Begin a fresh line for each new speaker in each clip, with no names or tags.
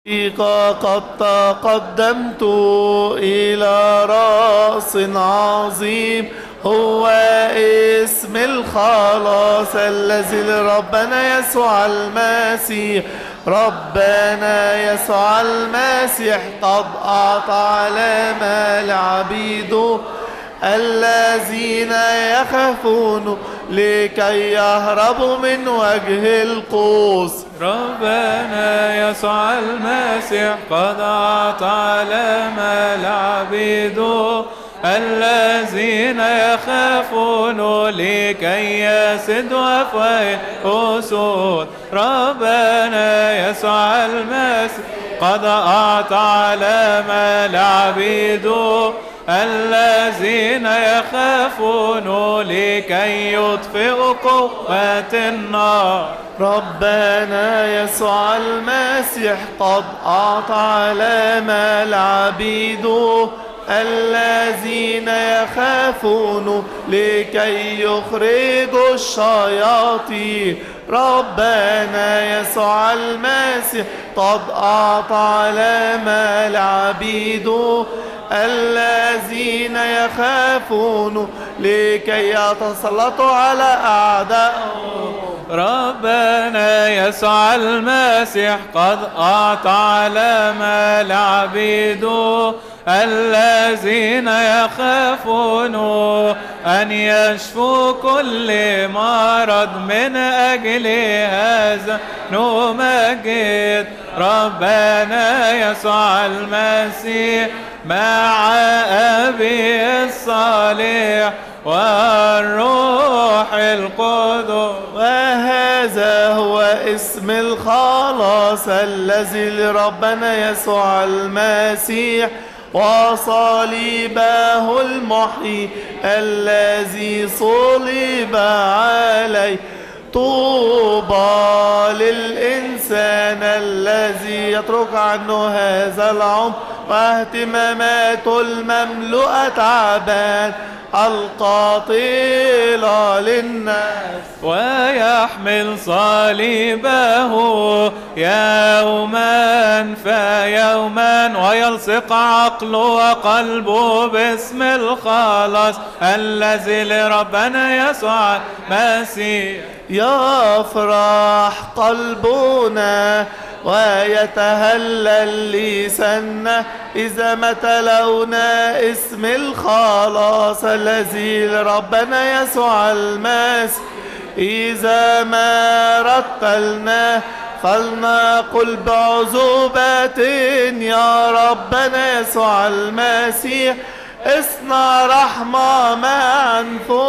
قد تقدمت إلى رأس عظيم هو اسم الخلاص الذي لربنا يسوع المسيح. ربنا يسوع المسيح قد أعطى علامة لعبيده الذين يخافون لكي يهربوا من وجه القوس.
ربنا يسوع المسيح قد أعطى علامة لعبيده الذين يخافون لكي يسدوا أفواه الأسود. ربنا يسوع المسيح قد أعطى علامة لعبيده الذين يخافون لكي يطفئوا قوة النار.
ربنا يسوع المسيح قد أعطى علامة لعبيده الذين يخافون لكي يخرجوا الشياطين. ربنا يسوع المسيح قد أعطى علامة لعبيده الذين يخافون لكي يتسلطوا على أعدائهم.
ربنا يسوع المسيح قد أعطى علامة لعبيده الذين يخافون أن يشفوا كل مرض. من أجل هذا نمجد ربنا يسوع المسيح مع أبي الصالح والروح القدس.
وهذا هو اسم الخلاص الذي لربنا يسوع المسيح وصليبه المحيي الذي صلب عليه. طوبى للإنسان الذي يترك عنه هذا العمر واهتماماته المملوءة تعبان القاتلة للناس،
ويحمل صليبه يوما فيوما، ويلصق عقله وقلبه باسم الخلاص الذي لربنا يسوع المسيح.
يفرح قلبنا ويتهلل لساننا إذا ما تلونا اسم الخلاص الذي لربنا يسوع المسيح. إذا ما رتلنا فلنقل بعذوبة يا ربنا يسوع المسيح اصنع رحمة مع أنفسنا.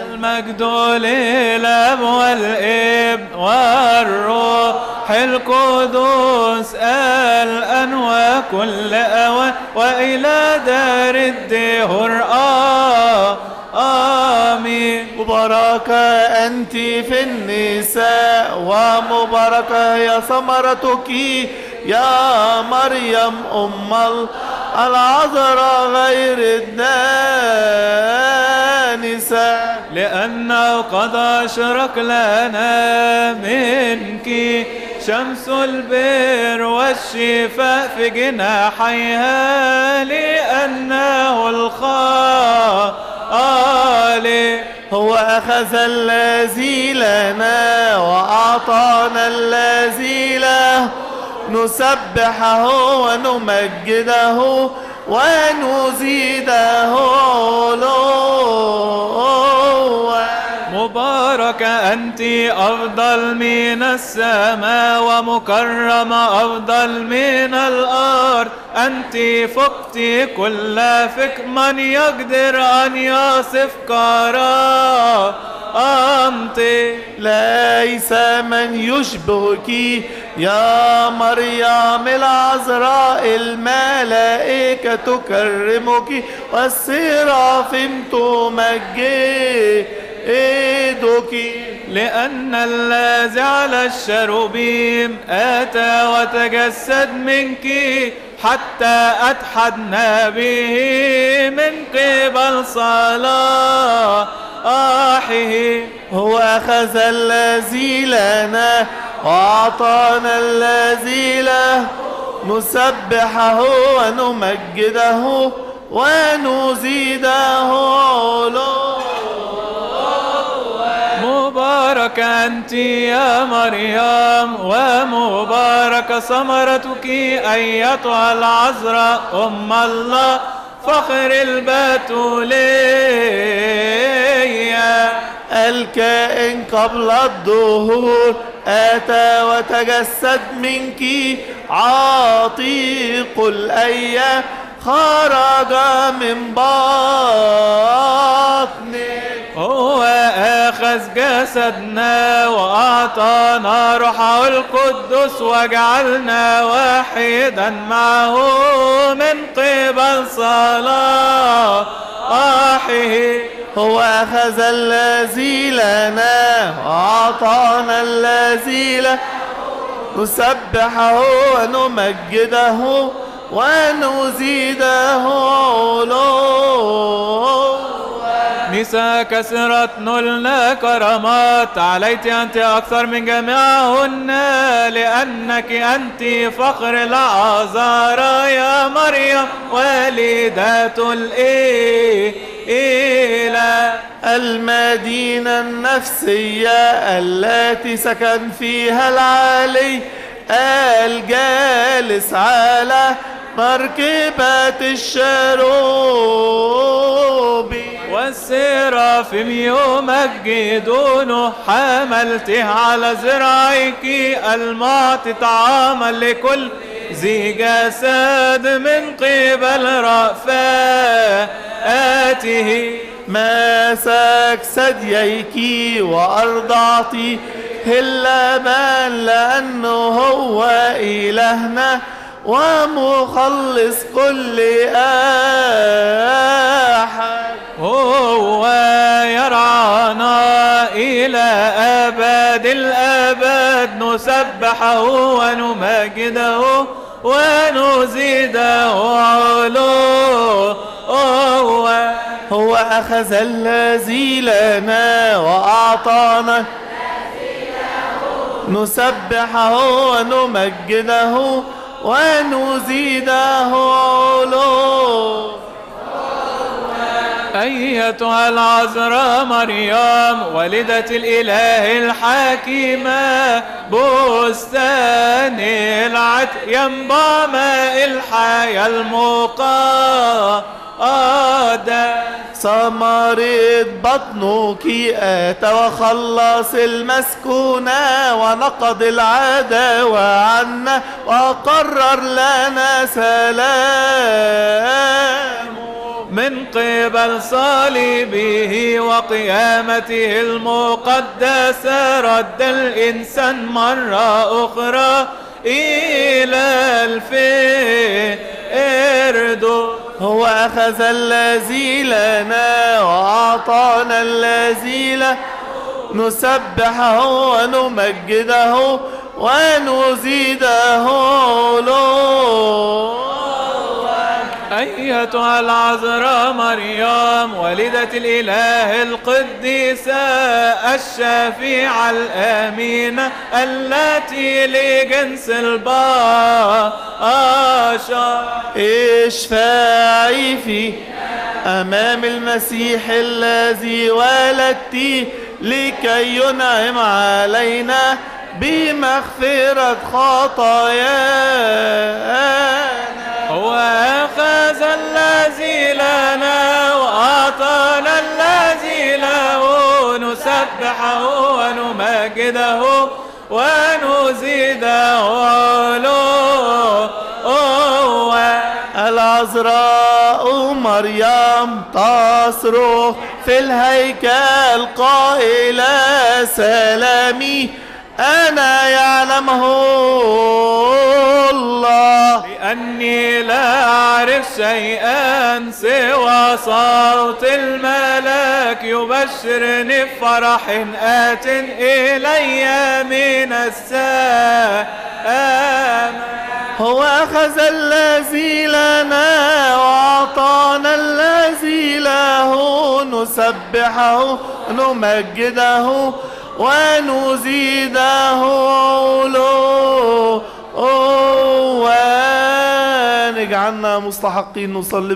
المجد للأب والابن والروح القدس الآن وكل أوان وإلى دار الدهر آمين.
مباركة أنت في النساء ومباركة يا ثمرتك يا مريم أم العذراء غير الدانسة،
لأنه قد أشرق لنا منك شمس البر والشفاء في جناحيها، لأنه الخالق
هو أخذ الذي لنا وأعطانا الذي له، نسبحه ونمجده ونزيده علوا.
مباركة أنت أفضل من السماء ومكرمة أفضل من الأرض، أنت فقت كل فكر، من يقدر أن يصف كرامتي؟
ليس من يشبهك يا مريم العذراء، الملائكة تكرمك والسرافيم تمجدك،
لأن الذي على الشروبيم أتى وتجسد منك حتى أتحدنا به من قبل صلاة
هو أخذ الذي لنا وأعطانا الذي له، نسبحه ونمجده ونزيده علوا.
مبارك أنت يا مريم، ومبارك ثمرتك أيتها العذراء أم الله فخر البتولية.
الكائن قبل الظهور أتى وتجسد منك، عتيق الأيام خرج من بطنك.
هو أخذ جسدنا وأعطانا روحه القدس وجعلنا واحدا معه من قبل صلاحه.
هو أخذ الذي لنا وأعطانا الذي له، نسبحه ونمجده ونزيده علوا.
نساء كثيرات نلنا كرامات، عليت أنت أكثر من جميعهن، لأنك أنت فخر العذارى يا مريم والدة الإله.
المدينة النفسية التي سكن فيها العلي الجالس على مركبة الشروب،
والسرافيم يمجدونه، حملته على ذراعيك المعطي طعاما لكل ذي جسد من قبل رأفاته.
مسك ثدييك وأرضعت اللبن، لأنه هو إلهنا ومخلص كل أحد.
هو يرعانا إلى أبد الأبد، نسبحه ونمجده ونزيده علوا.
هو أخذ الذي لنا وأعطانا، نسبحه ونمجده ونزيده علوا.
أيتها العذراء مريم والدة الإله الحكيمة، بستان العتق ينبع ماء الحياة المقدس.
ثمرة بطنك أتى وخلص المسكونة، ونقض العداوة عنا وقرر لنا سلام.
من قبل صليبه وقيامته المقدسة رد الإنسان مرة أخرى إلى الفردوس.
هو أخذ الذي لنا وأعطانا الذي له، نسبحه ونمجده ونزيده علوا.
أيتها العذراء مريم والدة الإله القديسة الشفيعة الأمينة التي لجنس البشر،
اشفعي في أمام المسيح الذي ولدتي لكي ينعم علينا بمغفرة خطايانا.
هو أخذ الذي لنا وأعطانا الذي له، نسبحه ونمجده ونزيده علوا.
العذراء مريم تصرخ في الهيكل قائلة سلامي أنا يعلمه الله،
لأني لا أعرف شيئا سوى صوت الملاك يبشرني بفرح آت إلي من السماء.
هو أخذ الذي لنا وأعطانا الذي له، نسبحه نمجده ونزيده علوا. اجعلنا مستحقين نصلي.